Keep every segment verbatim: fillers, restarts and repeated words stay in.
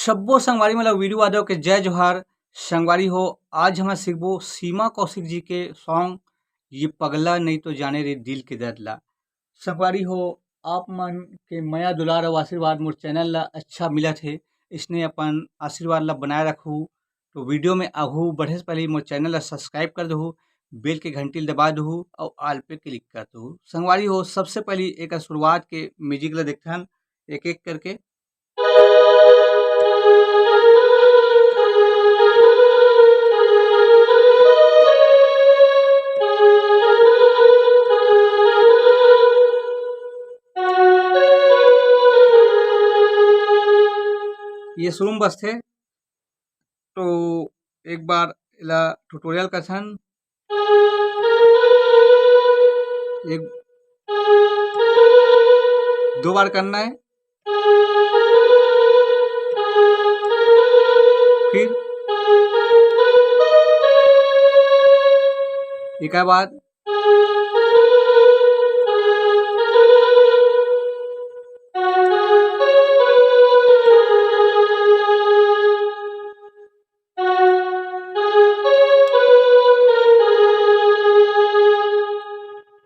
सब्बो संगवारी मन ला वीरू यादव के जय जोहार। संगवारी हो, आज हमन सीखबो सीमा कौशिक जी के song ये पगला नहीं तो जाने रे दिल के दर्द ला। संगवारी हो, आप मन के मया दुलार अउ आशीर्वाद मोर channel ला अच्छा मिलत हे, इसने अपन आशीर्वाद ला बनाए रखहू। तो video में आघू बढ़े से पहले मोर channel ला subscribe कर दहू, bell के घंटी ला दबा दहू अउ all पे click कर दहू। संगवारी हो, सबसे पहले एक शुरुआत के music ला देखथन एक एक करके। ये शुरू में बजथे, तो एक बार एला tutorial करथन। एक दो बार करना है। फिर एकर बाद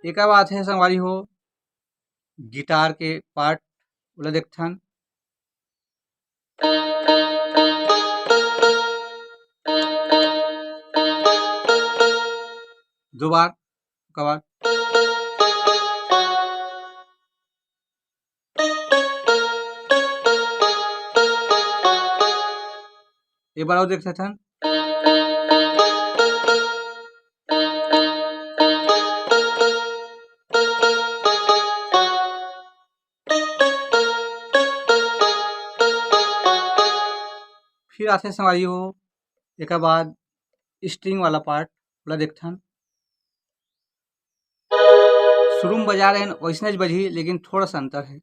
एकर बाद हे संगवारी हो, guitar के part ओला देखथन। दो बार, ओकर बाद एक बार अउ देख सकथन। फिर आथे संगवारी हो, एकर बाद string वाला part ओला देखथन। शुरू में बजा रहे हैं वैसने बजही, लेकिन थोड़ा सा अंतर है।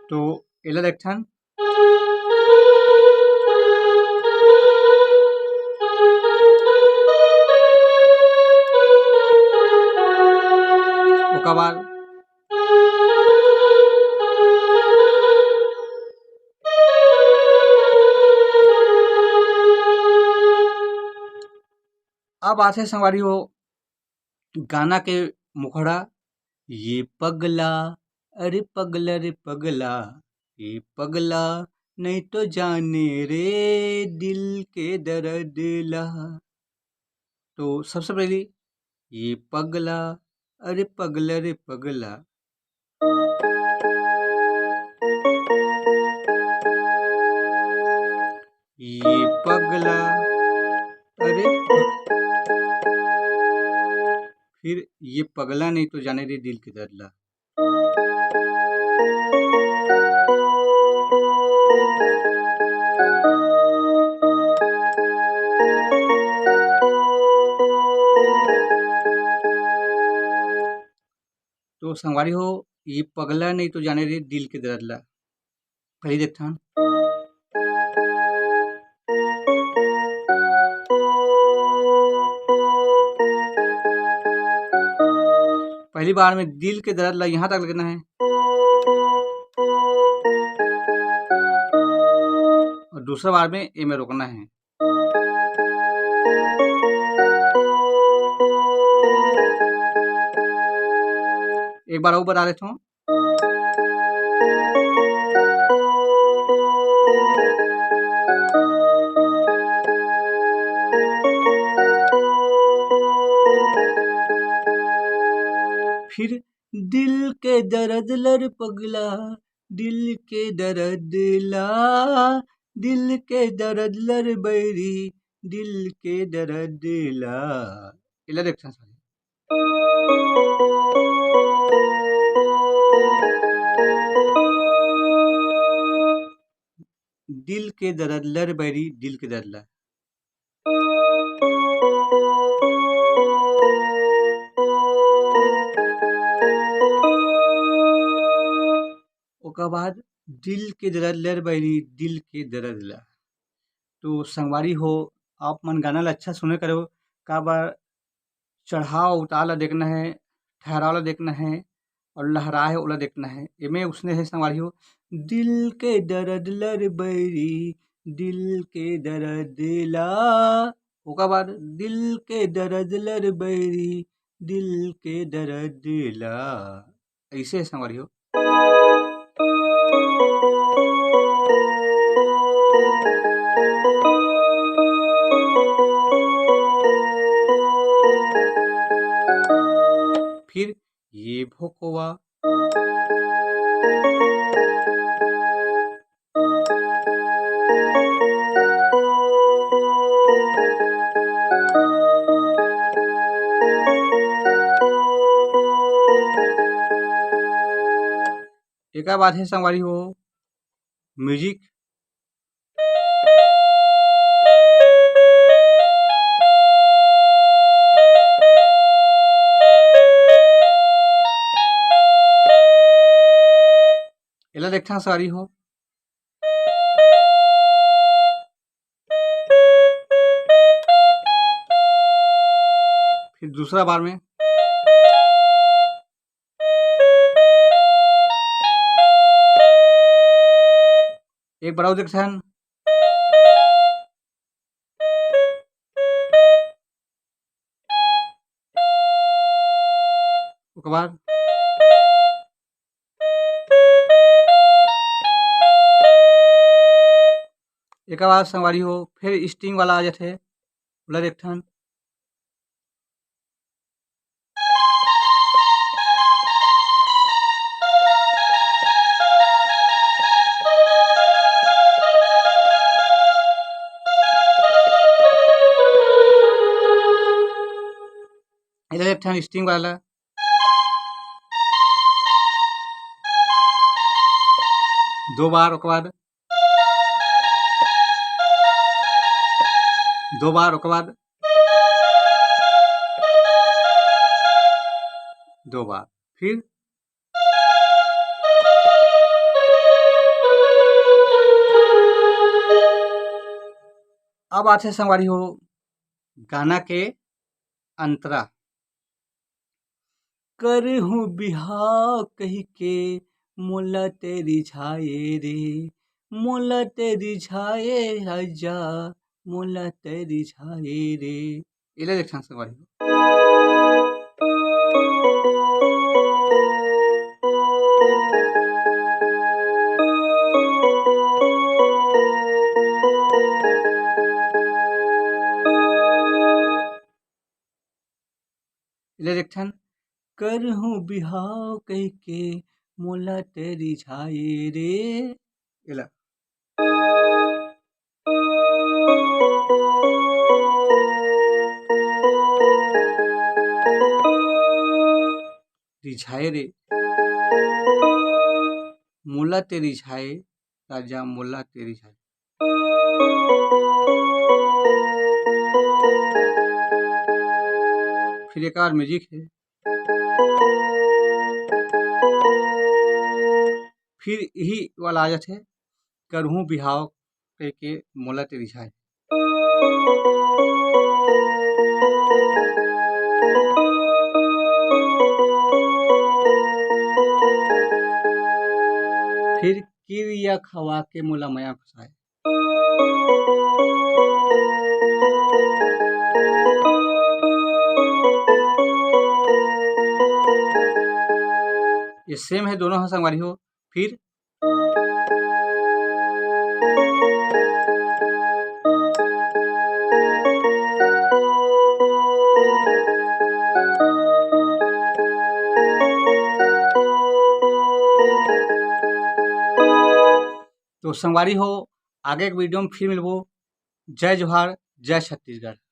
तो एला देखथन। ओकर बाद अब आथे संगवारी हो गाना के मुखड़ा, ये पगला, अरे पगला रे पगला, ये पगला, नहीं तो जाने रे दिल के दर्द ला। तो सबसे पहले ये पगला, अरे पगला रे पगला, ये पगला, अरे फिर ये पगला नहीं तो जाने रे दिल के दर्द ला। तो संगवारी हो, ये पगला नहीं तो जाने रे दिल के दर्द ला। पहली देखथन। पहली बार में दिल के दर्द ला यहाँ तक लगना है और दूसरा बार में ए में रोकना है। एक बार अउ बता देथंव। फिर दिल के दर्द ला रे पगला, दिल के दर्द ला, दिल के दर्द ला रे बैरी, दिल के दर्द ला। एला देखथन सारे। दिल के दर्द ला रे बैरी, दिल के दर्द ला। ओकर बाद दिल के दर्द ला रे बैरी, दिल के दर्द ला। तो संगवारी हो, आप मन गाना ला अच्छा सुने करो, काबर चढ़ाव उतार ला देखना है, ठहराव ला देखना है और लहराए ओला देखना है। एमे उसने है संगवारी हो, दिल के दर्द लर बैरी, दिल के दर्द ला, ओकर बाद दिल के दर्द लर बैरी, दिल के दर्द ला, ऐसे है संगवारी हो। फिर ये भोकवा। एकर बाद हे संगवारी हो, म्यूजिक। एला देखथन संगवारी हो। फिर दूसरा बार में एक बार और देखथन। ओकर बाद एकर बाद संगवारी हो, फिर स्ट्रिंग वाला आ जाथे, ओला देखथन। एला एक ठन स्ट्रिंग वाला। दो बार, ओकर बाद दो बार, ओकर बाद दो बार, फिर अब आथे संगवारी हो गाना के अंतरा। करहूँ बिहाव कहिके मोला ते रिझाए रे, मोला ते रिझाए राजा, मोला ते रिझाए रे। एला देख संगवारी हो। एला देखथन, करहूँ बिहाव कहिके मोला ते रिझाए रे। एला। रिझाए रे। मोला ते रिझाए, राजा मोला ते रिझाए। फिर एक बार म्यूजिक है। फिर यही वाला आ जाथे, करहूँ बिहाव कहिके मोला ते रिझाए। फिर किरिया खवा के मोला मया फसाए। ये सेम है दोनों ह संगवारी हो। फिर तो संगवारी हो, आगे एक वीडियो में फिर मिलबो। जय जोहार, जय छत्तीसगढ़।